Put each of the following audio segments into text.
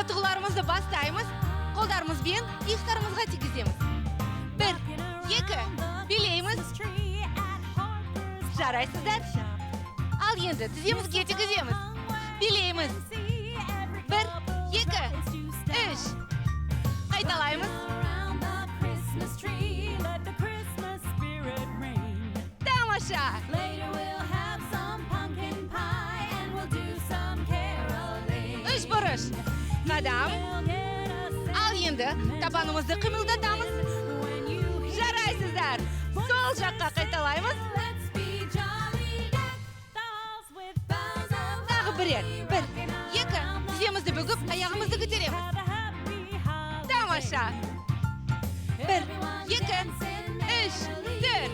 Жаттығуларымызды бастаймыз. Қолдарымызбен иықтарымызға тигіземіз. 1, 2, билейміз. Жарайсыздар. Ал енді тіземізге тигіземіз. Билейміз. 1, 2, 3. Қайталаймыз. Тамаша. Үш бұрыш. Қадам. Ал енді табанымызды қимылдатамыз. Жарайсыздар. Сол жаққа қайталаймыз. Тағы бір рет. 1, 2. Тіземізді бүгіп, аяғымызды көтереміз. Тамаша. 1, 2, 3, 4.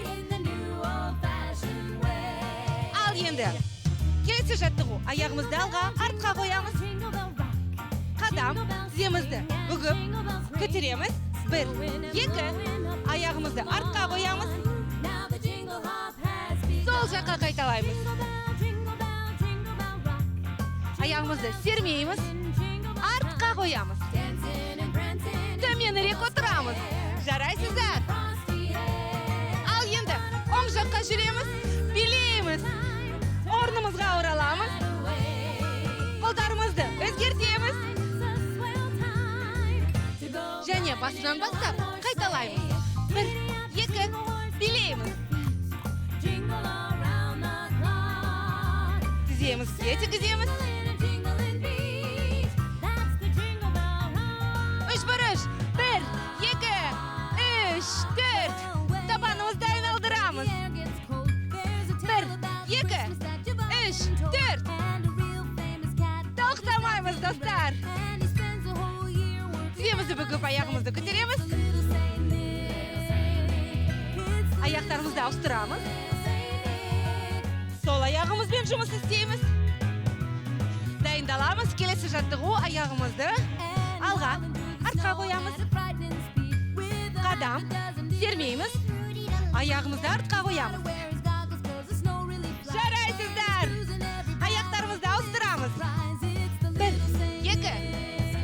Ал енді келесі жаттығу. Аяғымызды алға, артқа қоямыз. Қадам, тіземізді бүгіп, көтереміз. 1, 2, аяғымызды артқа қоямыз. Сол жаққа қайталаймыз. Аяғымызды сермейміз, артқа қоямыз. Төменірек отырамыз. Жарайсыздар. Ал енді оң жаққа жүреміз, билейміз. Орнымызға ораламыз. Қолдарымызды өзгертеміз. Және басынан бастап қайталаймыз. 1, 2, билейміз. Тіземізге тигіземіз. Үш бұрыш. 1, 2, 3, 4. Табанымызды айналдырамыз. 1, 2, 3, 4. Тоқтамаймыз, достар. Тіземізді бүгіп, аяғымызды көтереміз. Аяқтарымызды ауыстырамыз. Сол аяғымызбен жұмыс істейміз. Дайындаламыз. Келесі жаттығу аяғымызды алға, артқа қоямыз. Қадам, сермейміз. Аяғымызды артқа қоямыз. Жарайсыздар. Аяқтарымызды ауыстырамыз. 1, 2,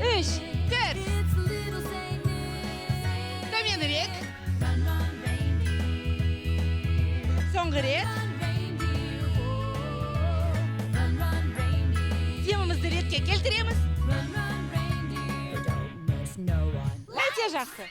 3, 4. Төменірек. Соңғы рет. Демімізді ретке келтіреміз. Өте жақсы.